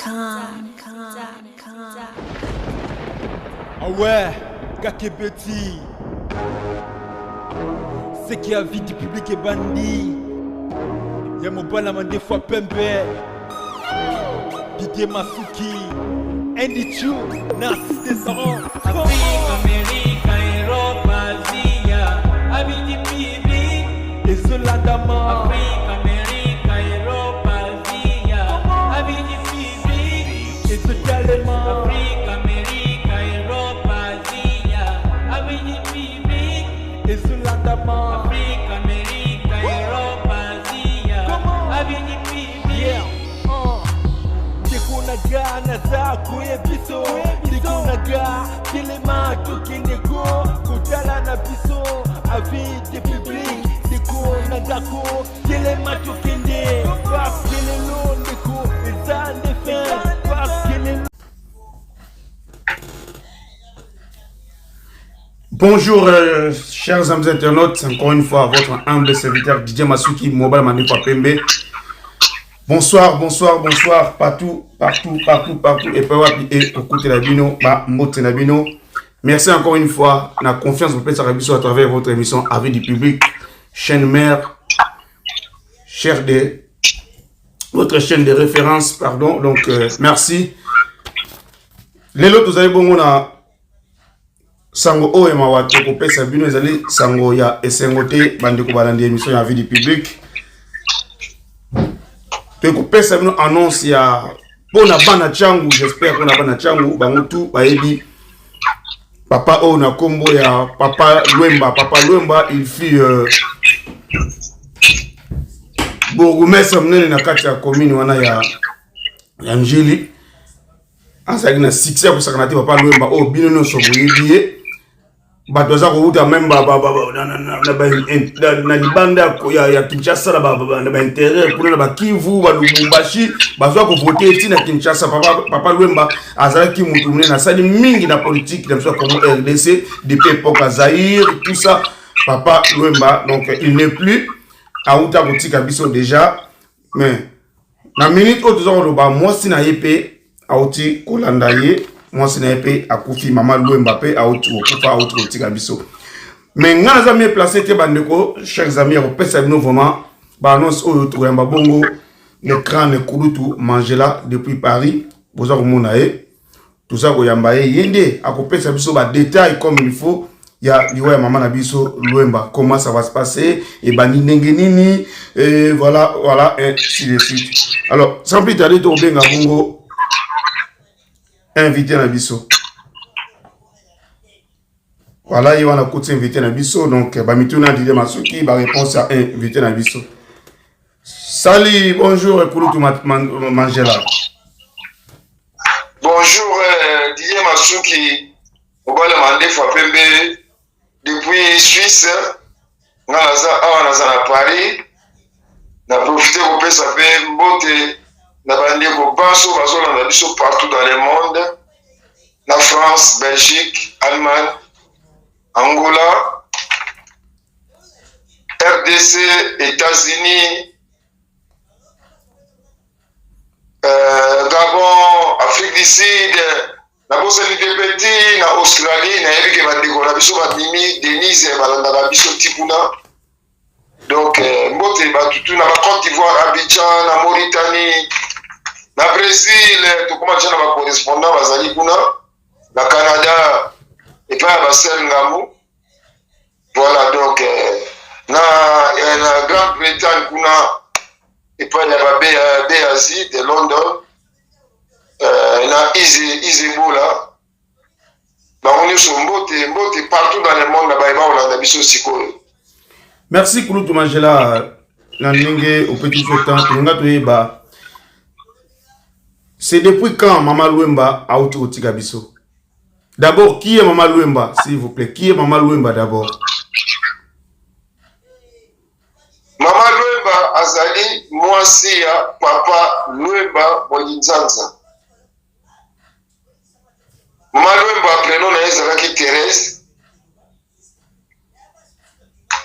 Com. Ah ouais, Kakebeti. Ce qui a vie du public est bandit. Ya mobala mandefu pembe. Didier Masuki. Andy Chu, Narcisse Desarons. Afrique, Amérique, Europe, Asia, Avis du public. Ezolandama. Afrique, Amérique, Europe, Asia, Avis du public. Ezotalema. Afrique, Amérique, Europe, Asia, Avis du public. Ezolandama. Afrique, Amérique, Europe, Asia, Avis du public. Yeah. Ndeko na nga naza koyebiso, ndeko na nga telema, tokende ko kotala na biso avis de public. Ndeko na ndako, telema, tokende, parce que lelo, ndeko, eza nde fin, parce que lelo. Bonjour, chers amis internautes, encore une fois votre humble serviteur Didier Masuki, Mobile Mandefu Pembe. Bonsoir, bonsoir, bonsoir, partout, partout, partout, partout, et wapi et écoutez la bino, ba mbote na bino. Merci encore une fois, la confiance vous plaît à travers votre émission Avis du public, chaîne mère, chère de votre chaîne de référence, pardon. Donc, merci. Lelo tozali bongo na sango oyo mawa tokopesa bino, ezali sango ya esengo te. Bandeko balandi émission ya Avis du public, tokopesa bino annonce ya mpona bana Tshangu. J'espère mpona bana Tshangu, bango tu bayebi papa oyo na nkombo ya Papa Lwemba. Papa Lwemba, il fut bourgmestre monene na kati ya commune wana ya Njili. Azalaki na succès ya kosakana te. Papa Lwemba oyo bino nyonso boyebi ye, bato baza kowuta même na libanda ya Kinshasa, na baintérieur kuna na bakivu, balubumbashi, bazwa kovote ntina Kinshasa. Papa Lwemba azalaki motu monene, asali mingi na politique na biso ya Congo RDC depuis époque ya Zaïre, tout ça. Papa Lwemba, donc il n'est plus, awuta kotika biso déjà. Mais na minute oyo toza koloba, mwasi na ye mpe auti kolanda ye, mwasi na ye mpe akufi. Mama Lwemba mpe auti kokufa, auti kotika biso. Mais ngai naza mieux placé te, bandeko, chers amis, ya kopesa bino vraiment baannonce oyo. Tokoyamba bongo le crâne Kulutu Mangela depuis Paris. Boza komona ye, toza koyamba ye, ye nde akopesa biso badétail comme il faut ya liwa ya mama na biso Lwemba, comment ça va se passer, ebandi ndenge nini, et voilà, voilà, ainsi de suite. Alors, sans plus tarder, tokobenga bongo invité na biso. Voilà, ye wana koti, invité na biso. Donc bamituna Didier Masuki, baréponse ya invité na biso. Sali, bonjour Kulutu Mangela. Bonjour, Didier Masuki, mobali mandefu pembe depuis Suisse. Nga naza awa, naza na Paris. Na profite kopesa mpe mbote na bandeko banso bazolanda biso partout dans le monde, na France, Belgique, Allemagne, Angola, RDC, États-Unis, Gabon, Afrique du Sud, nabosani te mpe ti na Australie. Nayebi ke bandeko na biso babimi Denise balandaka biso ti kuna. Donc mbote batutu na baCôte d'Ivoire, Abidjan, na Mauritanie, na Brésil. Tokoma tia na bacorrespondant bazali kuna na Canada epai ya basel ngambu. Voilà, donc na Grande Bretagne kuna epai ya baBazi de London, na Isebola, bango nyonso mbote, mbote partout dans le monde na bayeba kolanda biso sikoyo. Merci Kulutu Mangela na ndenge opeti biso temps. Tolinga toyeba, c'est depuis quand mama Lwemba auti kotika biso? D'abord, qui est mama Lwemba, s'il vous plaît? Qui est mama Lwemba d'abord? Mama Lwemba azali mwasi ya Papa Lwemba Molinzanza. Mama Lwemba, prénom na ye ezalaki Thérèse.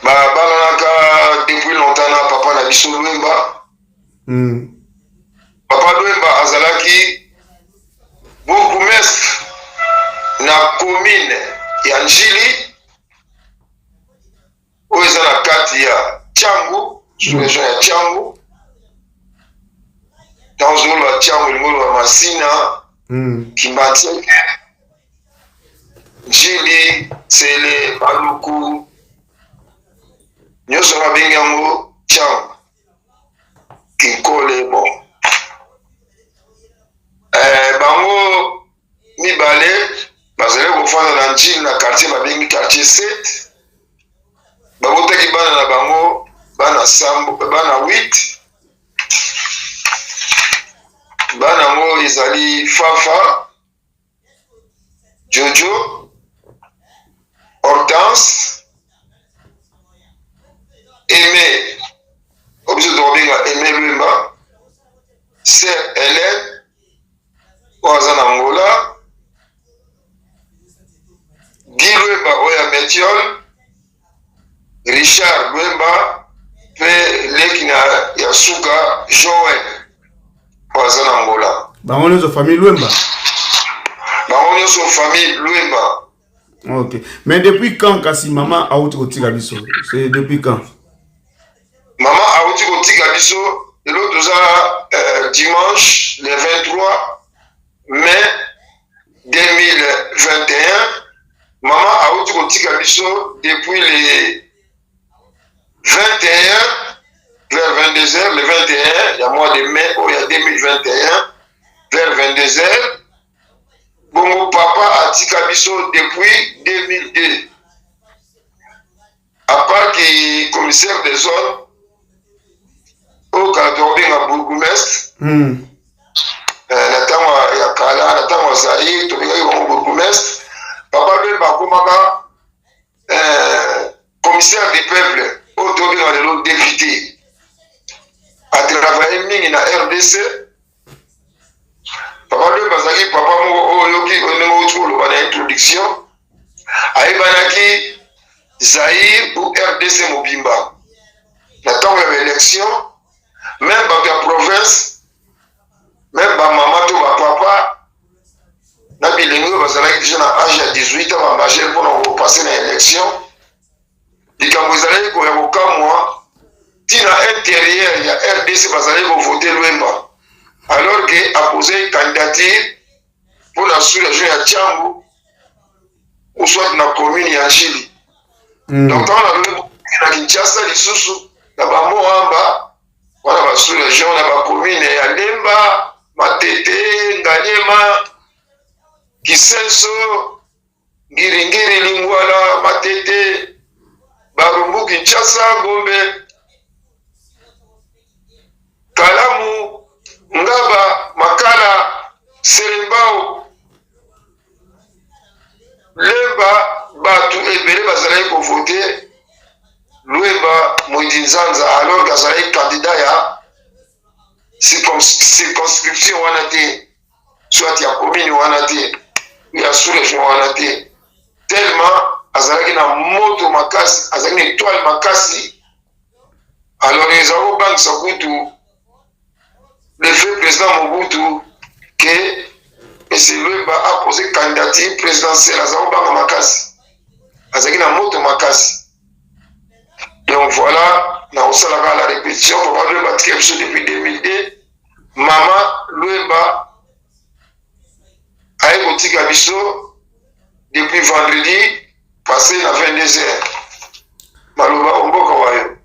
Babalanaka depuis longtemps na papa na biso Lwemba. Papa Lwemba azalaki ya Njili oyo eza na kati ya Tshangu, sous région ya Tshangu. Ntango ozoloba Tshangu, elingi oloba Masina, Kimbanseke, Njili, Tsele, Maluku, nyonso babengi yango Tshangu, Kinkole. Bon, bango mibale bazali kofanda na Njili na quartier babengi quartier 7. Babotaki bana na bango bana sambo, bana 8. Bana yango ezali Fafa, Jojo, Hortense, Aimé, oyo biso tokobenga Aimé Lwemba, Sœur Hélène oyo aza na Angola, Guy Lwemba oyo ya Metiole, Richard Lwemba mpe leki na ya suka Joel oyo aza na Angola. Bango nyonso famille Lwemba. Bango nyonso famille Lwemba. Ok. Mais depuis quand kasi mama auti kotika biso? C'est depuis quand? Mama auti kotika biso lelo toza dimanche le 23 mai 2021. Mama auti kotika biso depuis le 21 vers 22 heures, le 21 ya mois de mai oyo ya 2021 vers 22 heures. Bongo papa atika biso depuis 2002. À part que commissaire de zone oyo kala tokobenga bourgmestre, na ntango ya kala, na ntango ya Zaire, tobengaki bango bourgmestre. Papa Lwemba akomaka commissaire du peuple oyo tobenga lelo député. Atravaille mingi na RDC. Papa Lwemba azalaki papa moko oyo oyoki ndenge outi koloba na introduction, ayebanaki Zaire ou RDC mobimba. Na ntango ya baélection, même bato ya province, même bamama to bapapa na bilenge oyo bazalaki déjà na age ya 18 ans, bamajeur, mpona kopasser na élection, likambo ezalaki koya kokamwa, ntina intérieur ya RDC bazalaki kovote Lwemba, alors que apose candidature mpona sous région ya Tshangu ou soit na commune ya Njili. Donc ntango nalobi na Kinshasa, lisusu na bamoamba wana, ba sous région na bacommune ya Lemba, Matete, Nganyema, Kisenso, Ngiringiri, Lingwala, Matete, Barumbu, Kinshasa, Gombe, Kalamu, Ngaba, Makala, Selembao, Lemba, bato ebele bazalaki kovote Lwemba Mwindi Nzanza, alors que azalaki candidat ya circonscription wana te, soit ya commune wana te, ya sous région wana te, tellement azalaki na moto makasi, azalaki na étoile makasi. Alors ezala kobangisa kutu le feu président Mobutu ke M. Lwemba a posé candidature présidentielle. Aza kobanga makasi, azalaki na moto makasi. Donc voilà, na kosalaka la répétition, papa Lwemba atika biso depuis 2002. Mama Lwemba aye kotika biso depuis vendredi passé na 22 heures. Maloba omboka wayo.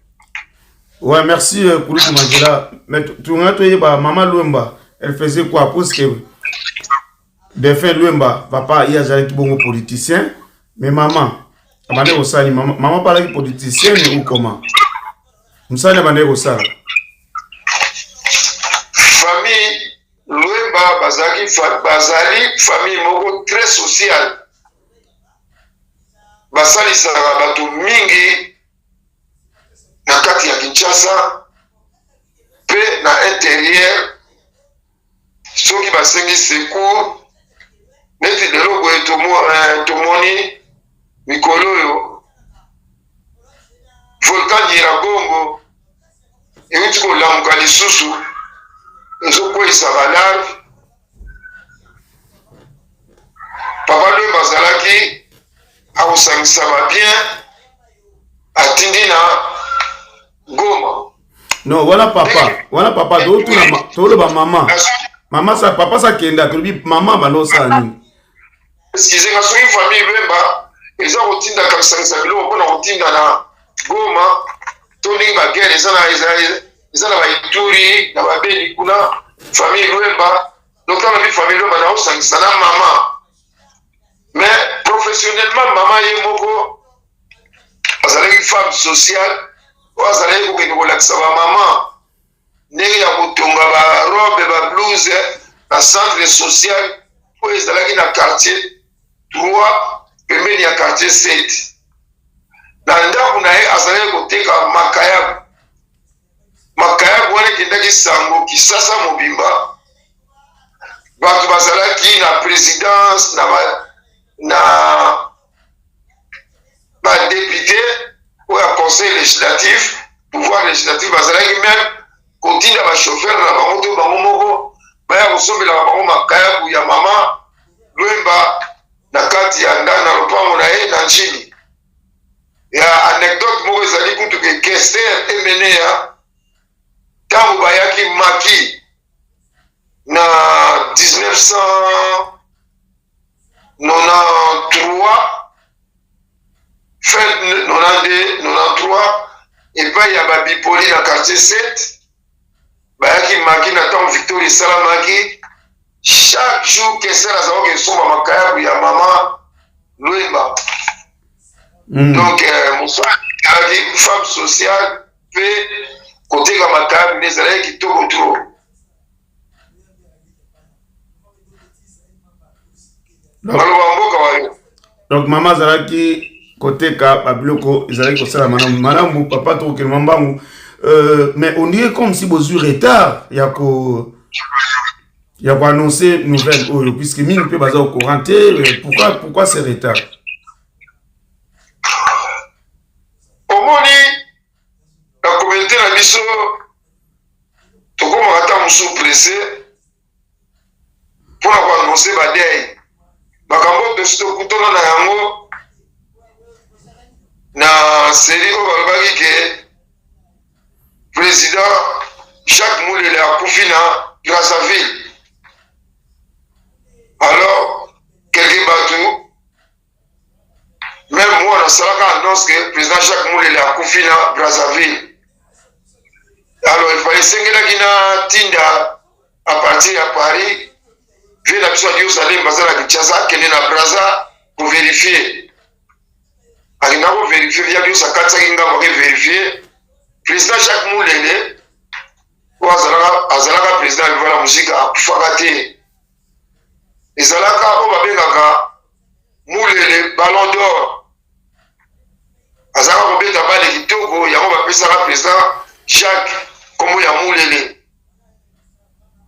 Ouais, merci Kulutu Mandela. Mais tu as Maman Luemba, elle faisait quoi? Parce que défunt Luemba, papa, il y a un bon politicien, mais maman, abande kosala mama, mama palaki politicienne ou comment? Mosali abande kosala. Famille Lwemba bazalaki bazali famille moko très sociale, basalisaka bato mingi na kati ya Kinshasa mpe na intérieur. Soki basengi secours, neti lelo boye tomoni mikolo oyo volcan Nyiragongo euti kolamuka lisusu, ezokweyisa balave, papa Lwemba azalaki Akosangisa ba bien atindi na Goma. Non, wana papa, wana papa totuna toloba mama. Mama sa papa sa kenda tolobi mama bando osala nini? Excusez nga, soki famille Lwemba eza kotinda kasangisa biloko mpona kotinda na Goma to ndenge ba guerre eza na eza na ba Ituri na ba Beni kuna, famille Lwemba. Donc nalobi famille Lwemba naosangisa na mama, mais professionnellement mama ye moko azalaki femme sociale oyo azalaki kokende kolakisa bamama ndenge ya kotonga barobe, bablouse na centre social oyo ezalaki na quartier 3 pembeni ya quartier 7. Na ndako na ye azalaki koteka makayabu. Makayabu wana ekendaki sango Kisasa mobimba. Bato bazalaki na présidence na ba, na badepute oyo ya conseil législatif, pouvoir législatif, bazalaki meme kotinda bachauffeur na bango to bango moko baya kosombelaka bango makayabu ya mama Lwemba na kati ya nda na lopango na ye na Njili. Ya anecdote moko ezali kutu ke Kester Emeneya, ntango bayaki maki na 1993, fin 92 93, epai ya babipoli na quartier 7, bayaki maki na ntango Victoria esalamaki, chaque jour Kester azalaki esomba makayabu ya mama Lwemba. Donc mosala ezalaki femme sociale mpe koteka makayabu nde ezalaki kitoko trop. Maloba mboka wayo. Donc mama azalaki koteka babiloko, ezalaki kosala malamu malamu. Papa, tokokende mbangu, mais on dirait comme si bozwi retard ya koannoncer nouvelle oyo, puisque mingi mpe baza au courant te. Pourquoi ce retard? Omoni, na communauté na biso tokomaka ata mosusu pressé mpona koannoncer badeuil. Makambo oyo tosi tokutana na yango na série oyo balobaki ke président Jacques Mulele akufi na Brazzaville. Alors quelques bato, même moi nasalaka annonce ke président Jacques Mulele akufi na Brazzaville. Alors il fallait, esengelaki na tinda à partir ya Paris vieux na biso Adios Alemba aza na Kinshasa, akende na Braza kovérifier. Akenda kovérifier, vieux Adios akatisaki ngambo, ake vérifier président Jacques Mulele oyo azalaka président ya Viva la Musica akufaka te. Ezalaka oyo babengaka Mulele Ballon d'Or, azalaka kobeta bale kitoko, yango bapesaka président Jacques nkombo ya Mulele.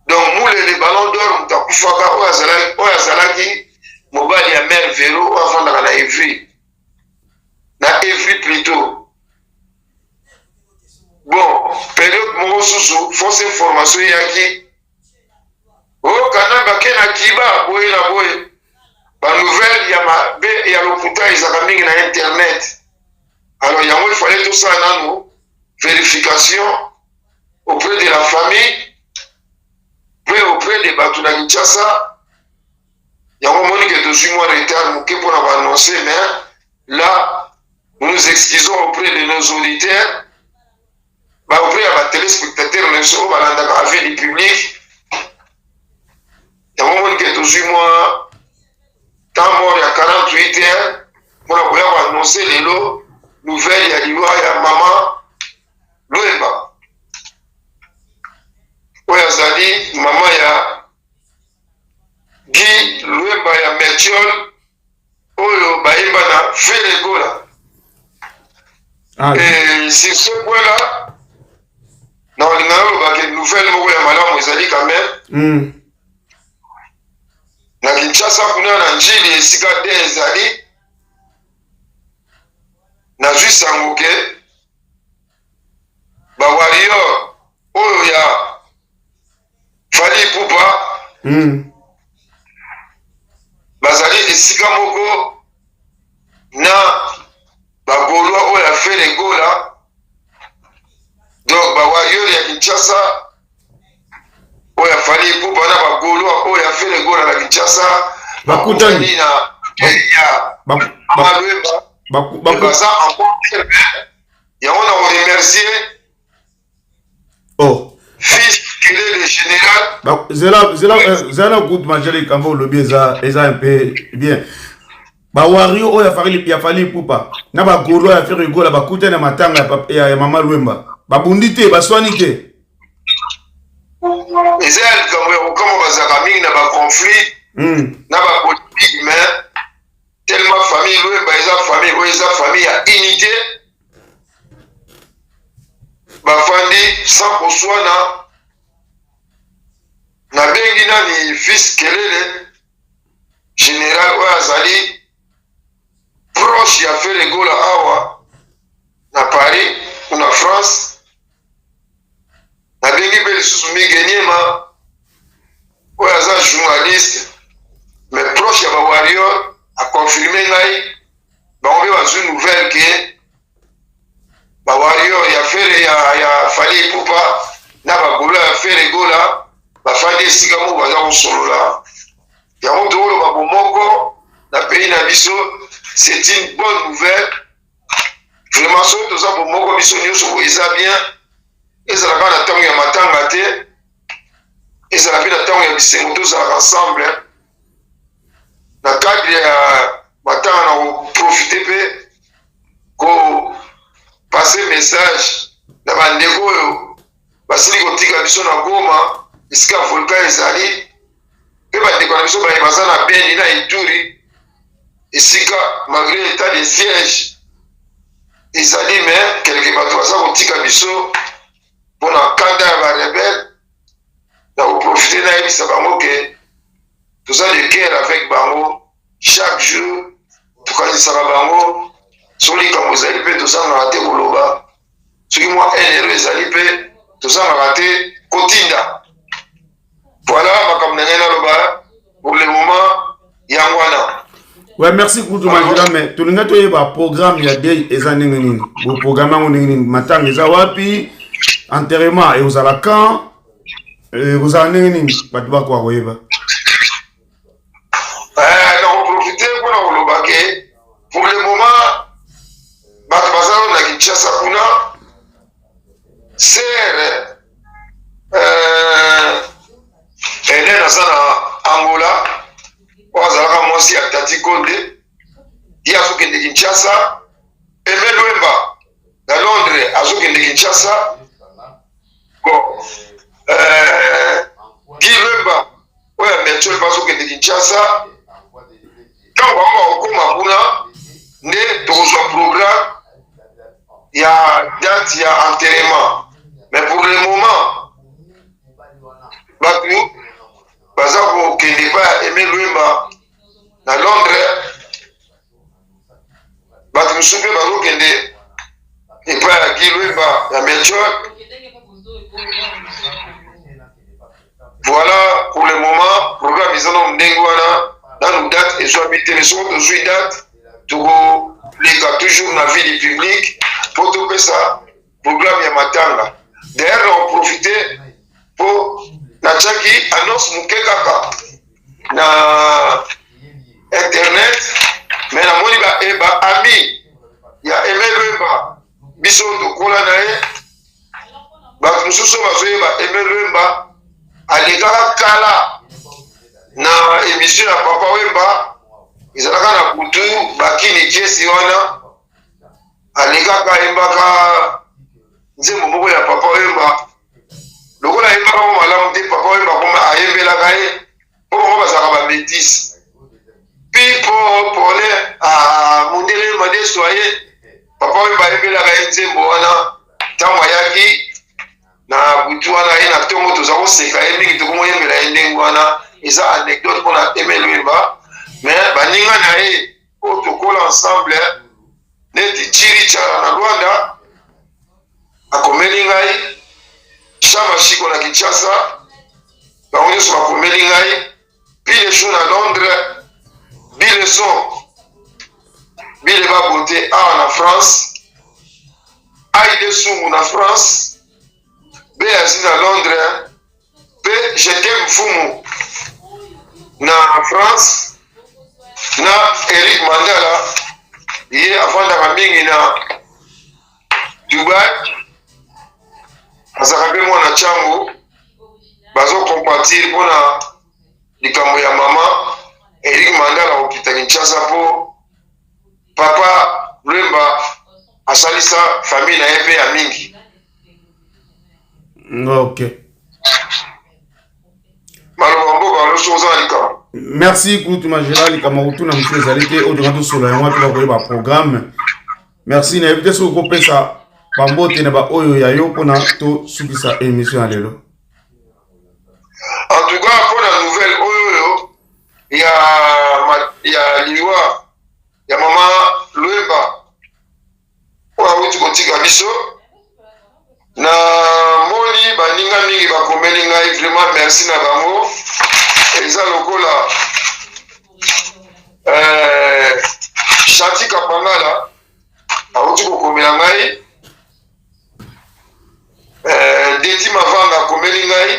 Donc Mulele Ballon d'Or moto akufaka, oyo azalaki mobali ya mare Vero oyo afandaka na Evry, na Evry plutôt. Bon, période moko susu fausse information eyaki oyo kana bake na kiba boye na boye. Banouvelle ya mabe ya lokuta ezalaka mingi na internet. Alors yango il fallait tosala nanu vérification auprès de la famille mpe auprès de bato na Kinshasa. Yango omoni ke tozwi mwa retard moke mpona koannoncer, mais là nous nous excusons auprès de nos auditeurs, ba auprès ya batéléspectateur na biso oyo balandaka Avis du public. Yango omoni ke tozwi mwa temps mort ya 48 heures mpona koya koannoncer lelo nouvelle ya liwa ya mama Lwemba oyo azali mama ya Guy Lwemba ya Melchior oyo bayemba na Ferre Gola. Ah. Et sur ce point là, na olinga nalobake nouvelle moko ya malamu ezali quand même na Kinshasa kuna na Njili esika de ezali. Nazwi sango ke bawarrior oyo ya Fally Ipupa bazali esika moko. Na ba Gaulois oyo ya Ferre Gola, donc ba Warriors ya Kinshasa oyo ya Fally Ipupa na ba Gaulois oyo ya Ferre Gola na Kinshasa bakutani na ya Maluemba, baza en bon terme. Yango na koremercier oh fils Kelele général. Zela zela euh, zela na groupe majeur, likambo olobi eza eza un peu bien. Bawario oyo ya Fally Ipupa na bagolo ya Ferre Gola bakutani na matanga ya mama Lwemba, babundi te, baswani te. Eza ya likambo ya kokamwa, bazalaka mingi na baconflit na bapolitique, mais tellement famille Lwemba eza famille oyo eza famille ya unité, bafandi sans koswana. Nabengi nani, fils Kelele général oyo azali proche ya Ferre Gola awa na Paris ou na France. Nabengi mpe lisusu Mige Niema oyo aza journaliste mais proche ya bawarrior, aconfirme ngai bango mpe bazwi nouvelle ke bawarrior ya Ferre ya Fally Ipupa na bagolo ya Ferre Gola bafandi esika moko, baza kosolola. Yango tokoloba bomoko na pays na biso, c'est une bonne nouvelle vraiment. Soki toza bomoko biso nyonso boye, eza bien. Ezalaka na ntango ya matanga te, ezala mpe na ntango ya bisengo, tozalaka ensemble. Na cadre ya matanga, na koprofite mpe kopase message na bandeko oyo basili kotika biso na Goma esika volcan ezali, mpe bandeko na biso baye baza na Beni na Ituri esika malgré état de siège ezali, mais quelque bato baza kotika biso mpona kanda ya barebele. Na koprofite nayebisa bango ke toza de cœur avec bango. Chaque jour tokanisaka bango. Soki likambo ezali mpe, tozangaka te koloba. Soki mwa 1 euro ezali mpe, tozangaka te kotinda. Voilà makambo na ngai naloba pour le moment, yango wana. Ouais, merci Kutu Majula, mais tolinga toyeba programme ya deuil eza ndenge nini, boprogramme yango ndenge nini, matanga eza wapi, enterrement ekozala quand, ekozala ndenge nini, bato bakoka koyeba. Nakoprofite mpona koloba ke pour le moment bato baza nano na Kinshasa kuna. Sœur Hélène aza na Angola, oyo azalaka mwasi ya Tati Konde, ye azokende Kinshasa. Aimé Lwemba na Londres azokende Kinshasa. Bon, Guy Lwemba oyo ya Mertiol mpe azokende Kinshasa. Ntango bango bakokóma kuna nde tokozwa programme ya date ya enterrement. Mais pour le moment bato baza kokende epai ya Aimé Lwemba na Londres, bato mosusu mpe bazokende epai ya Guy Lwemba ya Melchior. Voilà, pour le moment programme eza nano ndenge wana, nanu date ezwami te. Mais soki tozwi date, tokoleka toujours na vie du public mpo topesa programme ya matanga. D'ailleurs na koprofite mpo natiaki annonce moke kaka na internet, mais namoni ba ami ya Aimé Lwemba, biso tokola na ye, bato mosusu oyo bazoyeba Aimé Lwemba, alekaka kala na émission ya Papa Wemba, ezalaka na butu bakini kiesi wana. Alekaka, ayembaka nzembo moko ya Papa Wemba. Lokola ayembaka ngo malamu te, Papa Wemba koma ayembelaka ye, mpo bango bazalaka bamétis pipo pole mundele madeso aye. Papa Wemba ayembelaka ye nzembo wana ntango ayaki na butu wana. Ye na ntongo toza koseka ye mingi, tokomoyembela ye ndenge wana. Eza anecdote mpona Aimé Lwemba. Mais baninga na ye oyo tokola ensemble neti Chiri Chara na Lwanda akomeli ngai, Chama Shiko na Kinshasa, bango nyonso bakomeli ngai, Pile Show na Londres, Bileson. Bile Babote awa na France, Aide Sungu na France, Beazi na Londres, mpe Je t'aime Mfumu na France, na Eric Mandala ye afandaka mingi na Dubai, azalaka mpe mwana Tshangu, bazo compatir mpona likambo ya mama Eric Mandala kokita Kinshasa mpo papa Lwemba asalisa famille na ye mpe ya mingi. Ok. Maloba mboka loso oza na likambo. Merci Kulutu Magela, likambo kotuna mosusu ezali te oyo tonga tosolola yango wana toka koyeba programme. Merci, nayebi te soki okopesa bambote na baoyo ya yo mpona tosukisa émission ya lelo. En tout cas mpo na nouvelle oyo ya, ya liwa ya mama Lwemba oyo awuti kotika biso, na moni baninga mingi bakomeli ngai, vraiment merci na bango. Eza lokola Chanti Kapangala awuti kokomela ngai, Dedi Mavanga akomeli ngai,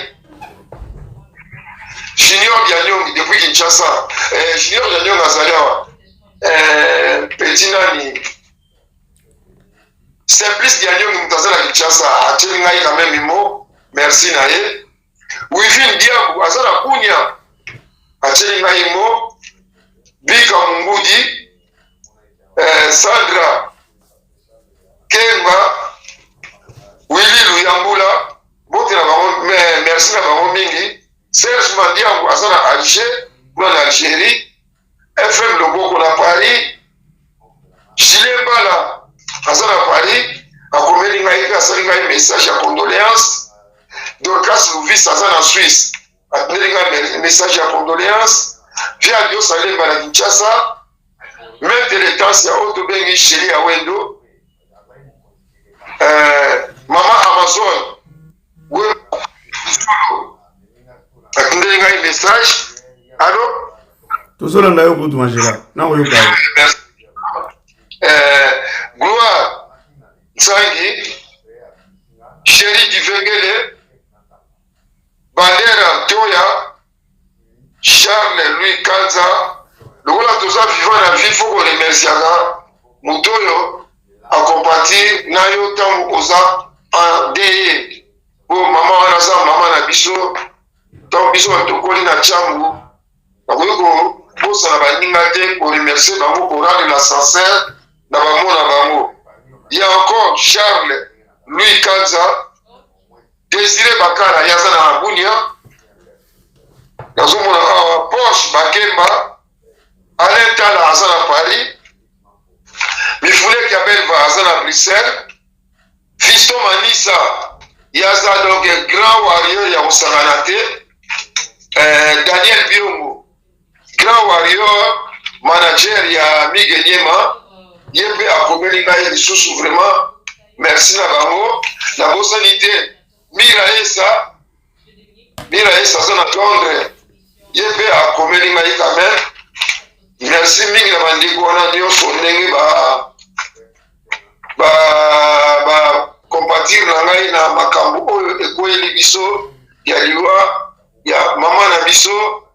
Junior Dianyongi depuis Kinshasa. Junior Dianyongi azali awa, petit nani Simplice Dianyongi moto aza na Kinshasa atieli ngai quand même mot merci na ye. Wivine Diabu aza na Bunia atieli ngai mot. Bika Mungudi, Sandra Kemba, Willy Luyambula, mbote na bango, merci na bango mingi. Serge Mandiangu aza na Alger, kuna na Algérie. FM Loboko na Paris. Julien Bala aza na Paris, akomeli ngai mpe asali ngai message ya condoléance. Dorcas Louvis aza na Suisse, atindeli ngai message ya condoléance. Via Dios Alemba na Kinshasa. Maître Letance ya oyo tobengi Chéri ya Wendo. Mama Amazon atindeli ngai message. Allo? Tozolanda yo kutu Magela, na oyoka yo. Gloire Nsangi, Chéri Divengele, Bandera Ntoya, Charles Louis Kanza. Lokola toza vivant na vie, faut koremerciaka moto oyo akompatir na yo ntango oza en deye. Po mama wana aza mama na biso, ntango biso bato tokoli na Tshangu, nakoki kobosana baninga te, koremercier bango, korendre l'ascenseur na bamona bango. Ya encore Charles Louis Kanza, Désiré Bakala, ye aza na Bunia, nazomona awa Porsche Bakemba, Alain Tala aza na Paris, Mifule Kiabelva aza na Bruxelles, Fiston Manisa ye aza donc grand warrior ya kosangana te, Daniel Biongo grand warrior manager ya Migue Niema, ye mpe akomeli ngai lisusu, vraiment merci na bango. Nabosani te Mira Esa, Mira Esa aza na Londres, ye mpe akomeli ngai quand même. Merci mingi na bandeko wana nyonso ndenge ba ba ba compatir na ngai na makambo oyo ekweyeli biso ya liwa ya mama na biso,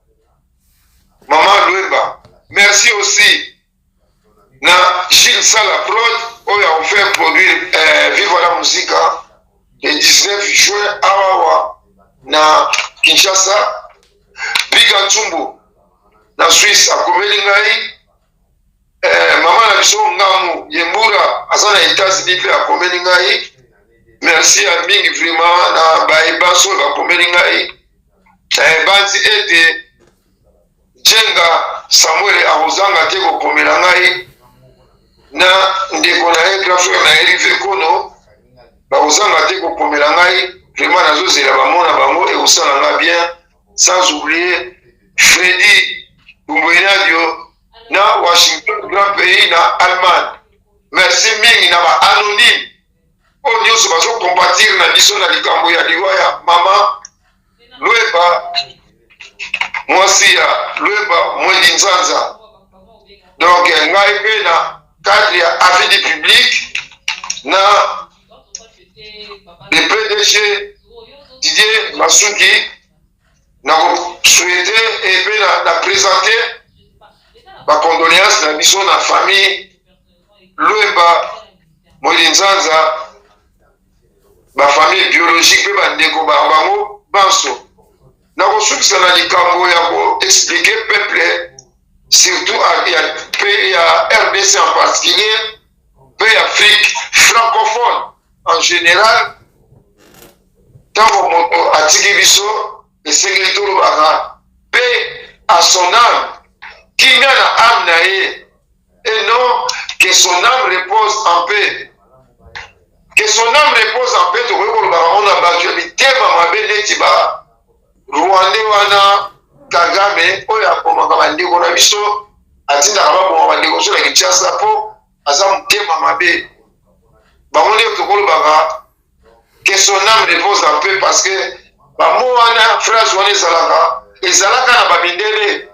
mama Lwemba. Merci aussi na Gilles Sala Prod oyo a offert produire Viva la Musica le 19 juin awawa na Kinshasa. Bika Ntsumbu na Suisse akomeli ngai. Mama na biso Ngamu Yembura aza na États-Unis mpe akomeli ngai. Merci ya mingi vraiment na bayebaso oyo bakomeli ngai. Banzi ete Jenga Samuel akozanga te kokomela ngai na ndeko na ye grand frère na ye Rive Kono, bakozanga te kokomela ngai. Vraiment nazozela bamona bango, ekosala nga bien. Sans oublier Freddy Bumbuenadio na Washington grand pays na Allemagne. Merci mingi na ba anonyme oyo nyonso bazo compatir na biso na likambo ya liwa ya mama Lwemba, mwasi ya Lwemba Mwendi Nzanza. Donc ngai mpe na cadre ya avis du public na le PDG Didier Masuki, na kosouhaite et pe na presente ba condoléances na biso na famille Luemba Mweli Nzanza, ba famille biologique pe bandeko ba bango banso. Na kosukisa na likambo ya ko expliquer peuple, surtout ya, ya RDC en particulier pe Afrique francophone en général, ntango moto atiki biso, esengeli tolobaka paix à son âme, kimia na âme na ye, et non que son âme repose en paix. Que son âme repose en paix, tokoki kolobaka ngo na bato ya mitema mabe neti ba Rwandais wana, Kagame oyo abomaka bandeko na biso, atindaka baboma bandeko biso na Kinshasa mpo aza motema mabe. Bango nde tokolobaka que son âme repose en paix, parce que bamo wana, phrase wana ezalaka na bamindele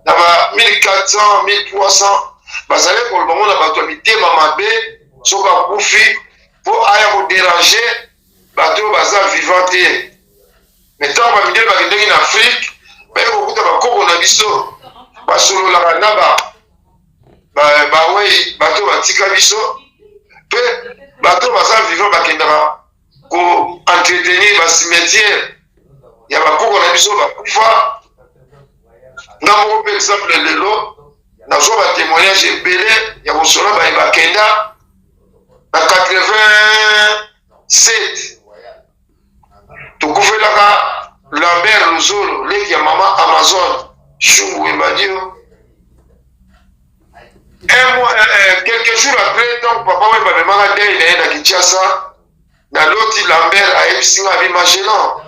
na ba 1400, 1300, bazali koloba ngo na bato ya mitema mabe soki akufi mpo aya kodéranger bato oyo baza vivant te. Mais ntango bamindele bakendeki na Afrique, baye kokuta bakoko na biso basololaka na bawei, bato batika biso, mpe bato baza vivant bakendaka ko-entretenir bacimetière ya bakoko na biso bakufa. Nga moko mpe exemple, lelo nazwa batémoignage ebele ya kosola baye bakenda na 87. Tokufelaka Lambert Luzolo, leki ya mama Amazon Shungu Ebadio. Un mois, quelques jours après, donc papa oyo bamemaka deuil na ye na Kinshasa, naloti Lambert ayebisi nga abi: "Magellan,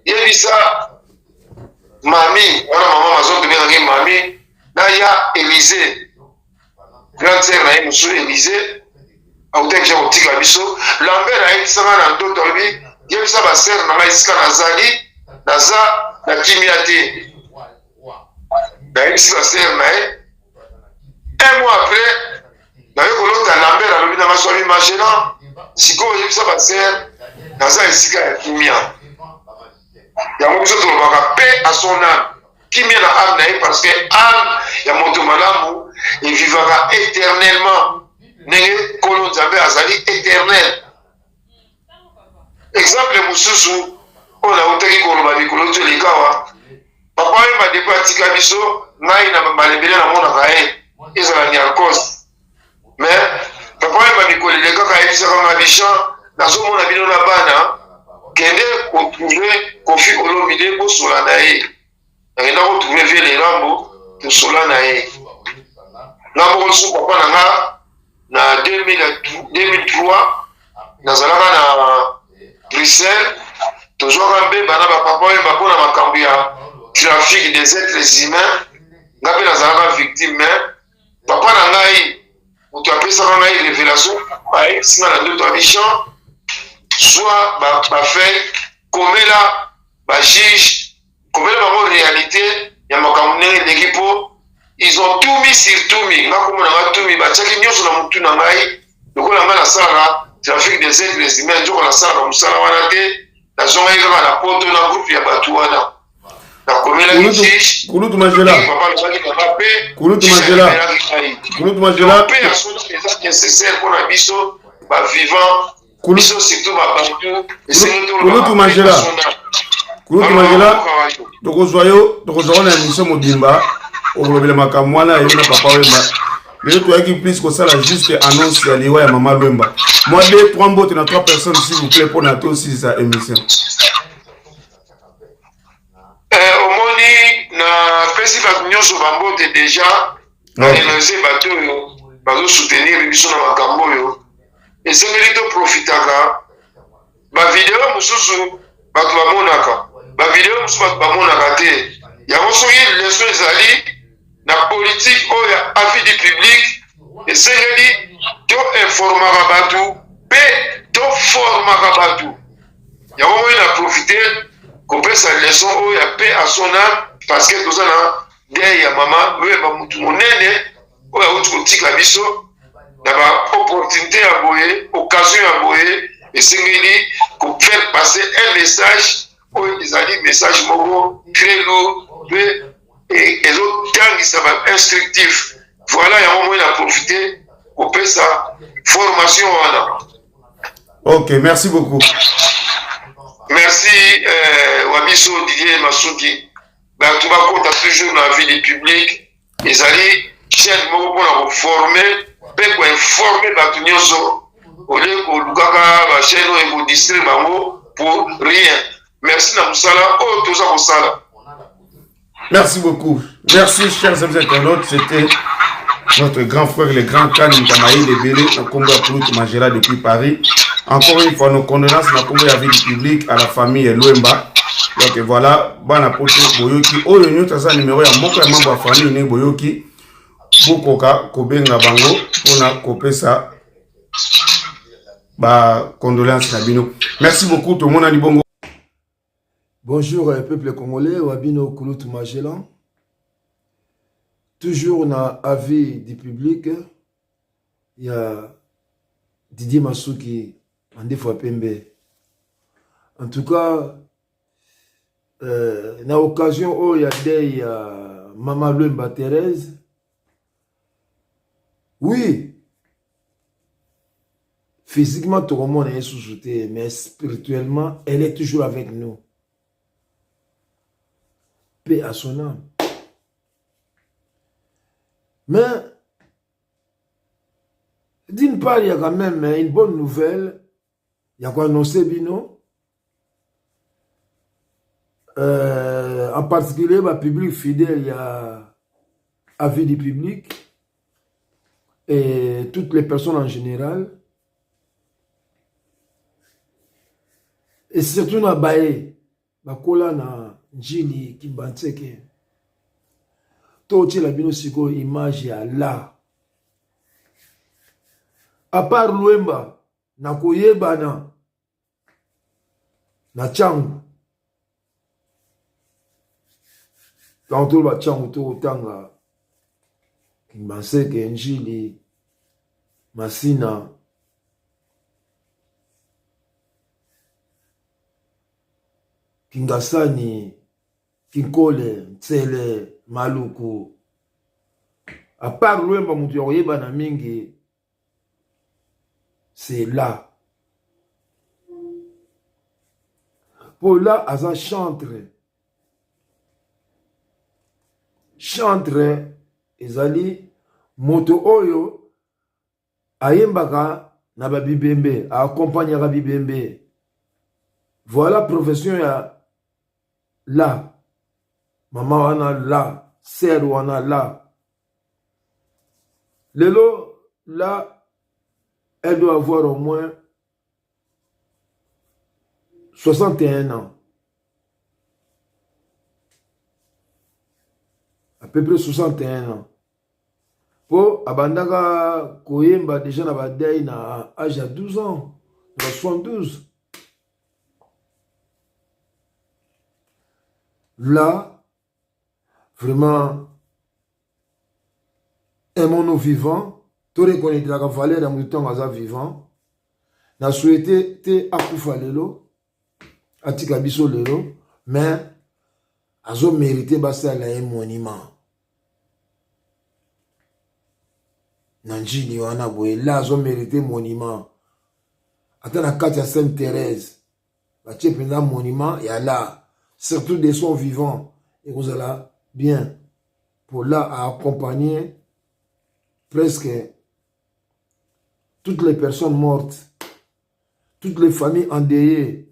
yebisa mami wana." Mama Amazon tobengaki mami na ya Élysée, grande sœur na ye mosusu Élysée autaki ja kotika biso. Lambert ayebisanga na ndoto, alobi: "Yebisa basœur na ngai esika nazali, naza na kimia te." Nayebisi basœur na ye. Un mois après, naye kolota Lambert alobi na nga swami: "Magellan, sikoyo oyebisa basœur naza esika ya kimia." Yango biso tolobaka paix à son âme, kimia na âme na ye, parce que âme ya moto malamu evivaka éternellement ndenge Nkolo Nzambe azali éternel. Exemple mosusu oyo nautaki koloba mikolo to elikawa, papa Wemba, depuis atika biso, ngai na malebele namonaka ye ezala niarkos. Mais papa Wemba, mikolo elekaka, ayebisaka nga: "Bichan, nazomona bino na bana, kende kotrouver Kofi Olomide, bosola na ye." Nakenda kotrouver vieux Lerambo, tosola na ye. Nga moko lisusu, papa na nga, na 2003 nazalaka na Bruxelles, tozwaka mbeba na bapapa Wemba mpona makambo ya trafic des êtres humains. Nga mpe nazalaka victime, mais papa na ngai moto apesaka ngai révélation, ayebisi nga na ndoto ya Bichan: "Zwa bafeuille, komela bajuge, komela bango réalité ya makambo ndenge eleki, mpo ils ont tout mis sur Tumi." Nga komona nga Tumi, batiaki nyonso na motu na ngai lokola ngai nasalaka trafic des êtres humains. Nzoko nasalaka mosala wana te, nazongaki kaka na poto na groupe ya bato wana, nakomelaki juge. Kulutu Magela. Papa alobaki na nga mpe. Kulutu Magela, Kulutu Magela. Mpe ya solo eza nécessaire mpona biso bavivant, biso surtout babantu, esengeli. Kulutu Magela, Kulutu Magela, tokozwa yo, tokozwa wana émission mobimba, okolobela makambo wana yo na papa Wemba. Lelo toyaki plus kosala juste annonce ya liwa ya mama Lwemba. Moi, deux, trois mbote na trois personnes, s'il vous plaît, mpona tosilisa émission. Omoni, napesi bato nyonso bambote déjà, naremercie bato oyo bazosoutenir biso na makambo oyo. Esengeli toprofitaka bavideo mosusu bato bamonaka, bavideo mosusu bato bamonaka te. Yango soki leçon ezali na politique oyo ya avis du public, esengeli toinformaka bato mpe toformaka bato. Yango moi na profite kopesa leçon oyo ya paix à son âme, parce que toza na deuil ya mama Lwemba, mutu monene. oyo auti kotika biso na ba opportunité ya boye, occasion ya boye, esengeli ko faire passer un message oyo ezali message moko très lourd mpe ezotangisa ba instructif. Voilà yango moi na profite kopesa formation wana. Ok, merci beaucoup. Merci euh, Wabiso Didier Masuki. Bato bakota toujours na vie du public ezali chaîne moko mpona koforme mpe koinforme bato nyonso olie kolukaka bachaîne oyo ekodistraire bango pour rien. Merci na mosala oyo toza kosala. Merci beaucoup. Merci, chers amis internautes. C'était notre grand frère, le grand Khan Mtamaï Lebele, na Congo ya Kulutu Magela depuis Paris. Encore une fois, nos condoléances na Congo ya vie du public à la famille Luemba. Donc voilà, bana poto boyoki oyo nyonso aza numéro ya moko ya membre ya famille ne boyoki bokoka kobenga bango mpona kopesa ba condoléances na bino. Merci beaucoup, tomonani bongo. Bonjour euh, peuple congolais, Wabino Kulutu Magellan. Toujours na avis du public, il y a Didier Masuki, Mandefu Pembe. En tout cas, euh, na occasion oyo ya deuil ya Mama Luemba Thérèse, oui, Physiquement tokomona ye susu te mais spirituellement elle est toujours avec nous. Paix à son âme. Mais d'une part il y a quand même une bonne nouvelle ya koannonce bino euh, en particulier ba public fidèle ya avis du public et toutes les personnes en général et surtout na baye bakola na njili kimbanseke totiela bino sikoyo image ya la à part Luemba na koyebana na Tshangu ntango toloba Tshangu tokotanga Kimbanseke, Njili, Masina, Kingasani, Kinkole, Nsele, Maluku. À part Luemba moto ya koyebana mingi c'est là po là aza chantre chantre ezali moto oyo ayembaka na babibembe aakompagnaka bibembe voilà profession ya la mama wana la sere wana la Lelo là, elle doit avoir au moins 61 ans. À peu près 61 ans. Po abandaka koyemba déjà na ba deuil na âge ya 12 ans, na 72. Là, Vraiment, aimons-nous vivants, to reconnaîtraka valeur ya moto ntango aza vivant. Na souhaite te akufa lelo, atika biso lelo, mais azo mérite basala ye monument. Na njili wana boye, la azo mérite monument. Ata na kati ya Sainte Thérèse, batie mpenza monument ya la surtout de son vivant ekozala bien pour là à accompagner presque toutes les personnes mortes toutes les familles endeuillées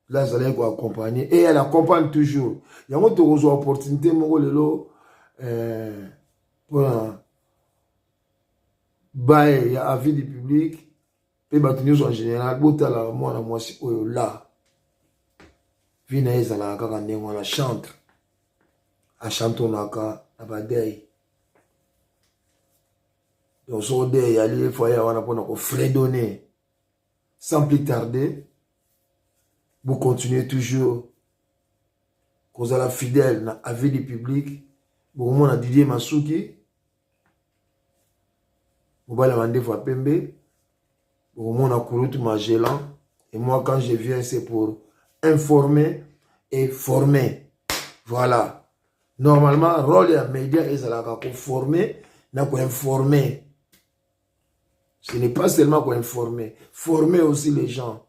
là azalaki koaccompagner et elle accompagne toujours yango tokozwa opportunité moko lelo euh, mpona baye ya avis du public mpe bato nyonso en général botala mwana mwasi oyo la vi na ye ezalaka kaka ndenge wana chantre achantonaka na badei donc soko de eyali efo aya wana mpona kofredonne sans plus tarder bocontinue toujours kozala fidèle na avis du public bokomona didier masuki. Mobali ya mandefu ya pembe, bokomona Kulutu Magellan. Et moi, quand je viens, c'est pour informer et former. Voilà. Normalement, rôle ya média ezalaka ko former na ko informer. Ce n'est pas seulement ko informer, former aussi les gens.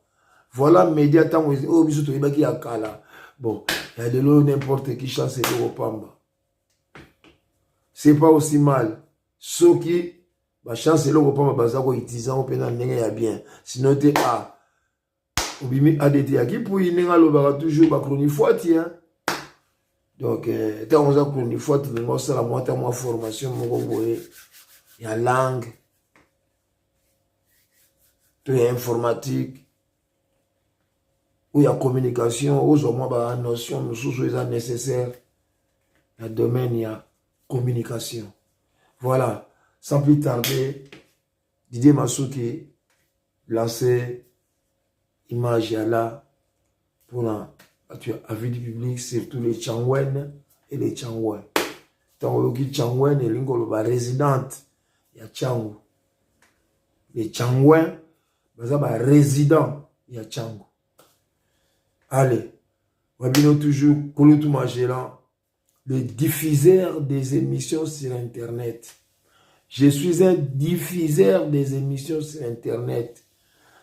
Voilà média tango oyo biso toyebaki ya kala. Bon, ya lelo n'importe qui chance eloko pamba. C'est pas aussi mal. Soki ba chance eloko pamba baza ko utiliser yango mpe na ndenge ya bien. Sinon te ah obimi ADT ya kipuyi ndenge alobaka toujours ba chronifuati hein. Donc ntango oza chronifuati ndenge osala mwa ata mwa formation moko boye ya langue to ya informatique ou ya communication, ozwa mwa ba notion mosusu eza nécessaire na domaine ya communication. Voilà, sans plus tarder, Didier Masuki lancé image ya là mpona bato ya avis du public, surtout les Changwen et les Changwen. Ntango oyoki Changwen, elingi koloba résidente ya Tshangu. Les Changwen baza ba résident ya Tshangu. Allez, wabino toujours Kulutu Magellan, le diffuseur des émissions sur internet. Je suis un diffuseur des émissions sur internet.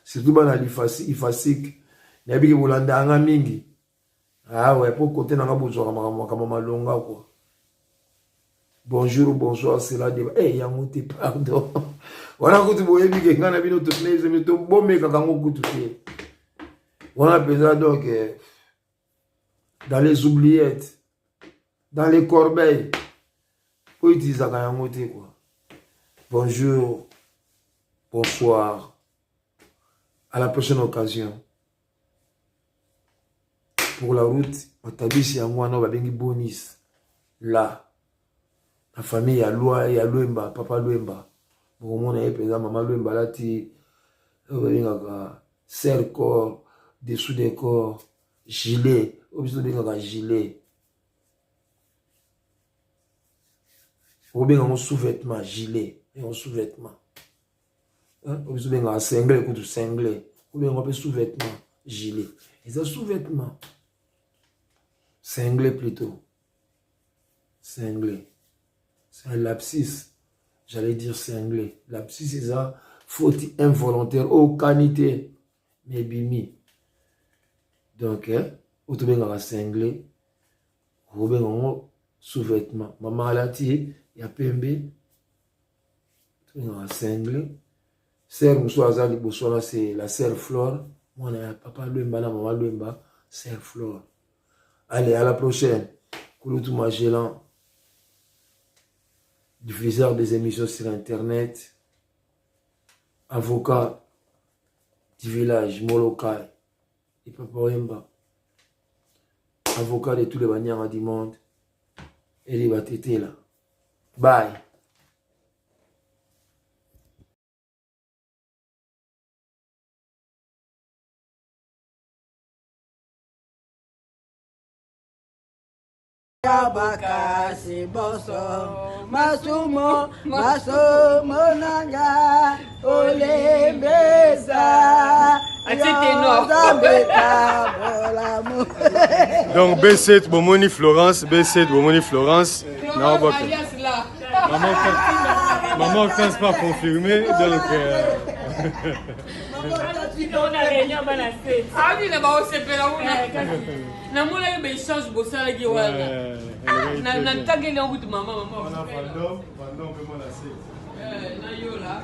Surtout bana ifasik. Nayebi ke bolanda nga mingi. Ah ouais, po côté nanga bozwaka makambo malonga quoi. Bonjour, bonsoir, c'est la débat. Eh, yango te, pardon. Wana kutu boyebi ke nga na bino totinezemi tobomekaka yango kutu te. Wana mpenza donc dans les oubliettes, dans les corbeilles, oyo utilisaka yango te quoi. Bonjour, bonsoir, à la prochaine occasion. Pour la route, matabisi yango wana babengi bonis la na famille ya loi ya Lwemba, papa Lwemba. Bokomona ye mpenza mama Lwemba alati oyo babengaka serre corps, dessous des corps, gilet, oyo biso tobengaka gilet. Okobenga yango sous-vêtement, gilet, yango sous-vêtement. Oyo biso tobengaka singlet, kutu singlet. Obenga yango mpe sous-vêtement, gilet. Eza sous-vêtement. Singlet plutôt. Singlet. C'est un lapsus. J'allais dire singlet. Lapsus, c'est ça. Faute involontaire. Oh, qualité. Mais bimi. Donc, hein, oyo singlet. Obenga yango sous-vêtement. Mama alati ya pembe. Tobengaka singlet. Sœur mosusu aza liboso wana, c'est la sœur Flore. Mwana ya papa Lwemba na mama Lwemba, sœur Flore. Allez, à la prochaine. Kulutu Magellan, diffuseur des émissions sur internet, avocat du village Molokai et Papa Wemba, avocat de tous les Banyanga du monde et les Batetela. Bye. Bakasi boso masumo masumo nanga olembeza. Nzambe bolamu. Donc B7 bomoni Florence, B7 bomoni Florence. Florence alias là. Maman, maman Hortense pas confirmé, donc Abi na baosepela kuna namonaki baechange bosalaki wana natangeli yango kutu mama mama nayola.